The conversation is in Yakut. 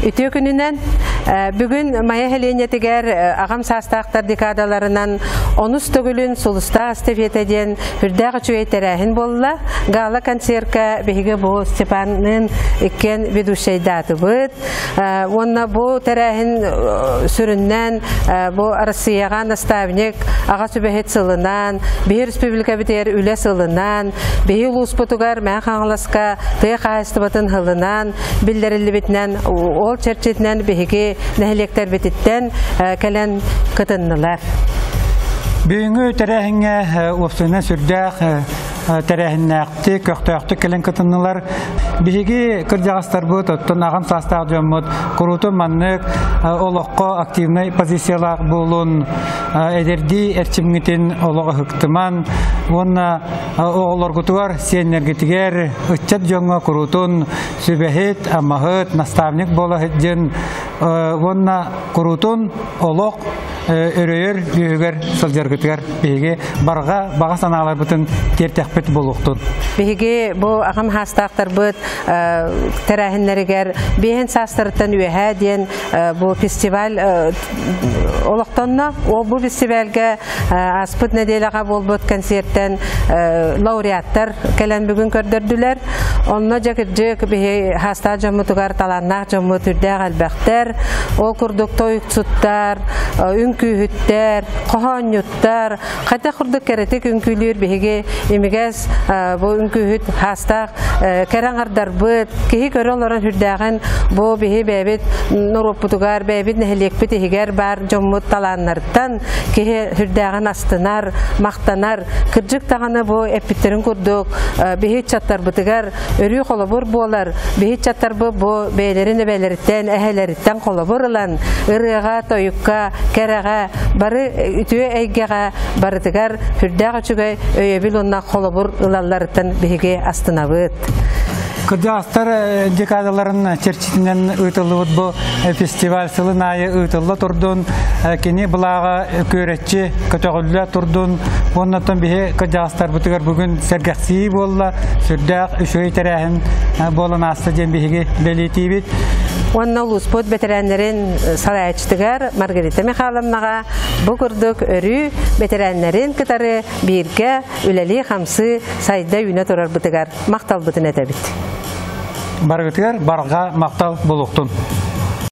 Үтүө күнүнэн бүгүн Майа сэлиэнньэтигэр аҕам саастаахтар декадаларынан онус төгүлүн Сулустаах эстафета диэн үрдээх үчүгэй тэрээһин буолла. Гала концерка биһиги бу Степанныын иккиэн ведущайдаатыбыт. Уонна бу тэрээһин сүрүннээн бу Россияҕа наставник аҕа сүбэһит сылынан, биһи республикабытыгар үлэ сылынан, биһи улууспутугар Мэҥэ Хаҥаласка тыа хаһаайыстыбатын сылынан биллэриллибитинэн ол чэрчитинэн биһиги нэһилиэктэрбититтэн кэлэн кытыннылар. Бүгүҥҥү тэрээһиҥҥэ уопсайынан сүрдээх тэрээһиннээхтик, көхтөөхтүк кэлэн кытыннылар. Биһиги кырдьаҕастарбыт, оттон аҕам саастаах дьоммут куруутун маннык олоххо активнай позициялаах буолун, эдэрдии эрчимҥитин олох ыһыктыман уонна оҕолоргутугар, сиэннэргитигэр, ыччат дьоҥҥо куруутун сүбэһит, амаһыт, наставник буола сылдьын уонна куруутун олох өрөйөр үөһүгэр сылдьаргытыгар биһиги барҕа баҕа санааларбытын тиэртэхпит буолуохтун. Биһиги бу аҕам хаастаахтарбыт тэрээһиннэригэр биэһин саастарыттан үөһээ диэн бу фестиваль олохтонно. Ол бу фестивальга Ааспыт нэдиэлэҕэ буолбут концертэн лауреаттар кэлэн бүгүн көрдөрдүлэр. Онно дьэ кырдьык биһи хаастаах дьоммутугар талааннаах дьоммут үрдээх элбэхтэр. Ол курдук тойуксуттар, үҥкүүһүттэр, хоһоонньуттар, хайдах курдук кэрэтик үҥкүүлүүр биһиги имигэс бу үҥкүүһүт хаастаах кэрэ аҥардарбыт, киһи көрө олорон үрдээҕин бу биһи бэйэбит норуоппутугар, бэйэбит нэһилиэкпит иһигэр баар дьоммут талааннарыттан киһи сүрдээҕин астынар, махтанар. Кырдьык даҕаны бу эппиттэрин курдук биһи ыччаттарбытыгар өрүү холобур буолар. Биһи ыччаттарбыт бу бэйэлэрин эбэлэриттэн, эһэлэриттэн холобур ылан ырыаҕа, тойукка, кэрэҕэ, бары үтүө эйгэҕэ барытыгар сүрдээх үчүгэй өйөбүл уонна холобур ылалларыттан биһиги астынабыт. Кырдьаҕастар декадаларын чэрчитинэн ыытыллыбыт бу фестиваль сылын аайы ыытылла турдун, кини былааҕа күөрэччи көтөҕүллэ турдун. Уоннаттан биһи кырдьаҕастарбытыгар бүгүн сэргэхсийии буолла, сүрдээх үчүгэй тэрээһин буолан ааста диэн биһиги бэлиэтиибит. Уонна улууспут бэтэрээннэрин салайааччытыгар Маргарита Михайловнаҕа бу курдук өрүү бэтэрээннэрин кытары бииргэ үлэлии-хамсыы сайда-үүнэ турарбытыгар махталбытын этэбит. Барыгытыгар барҕа махтал буолуохтун.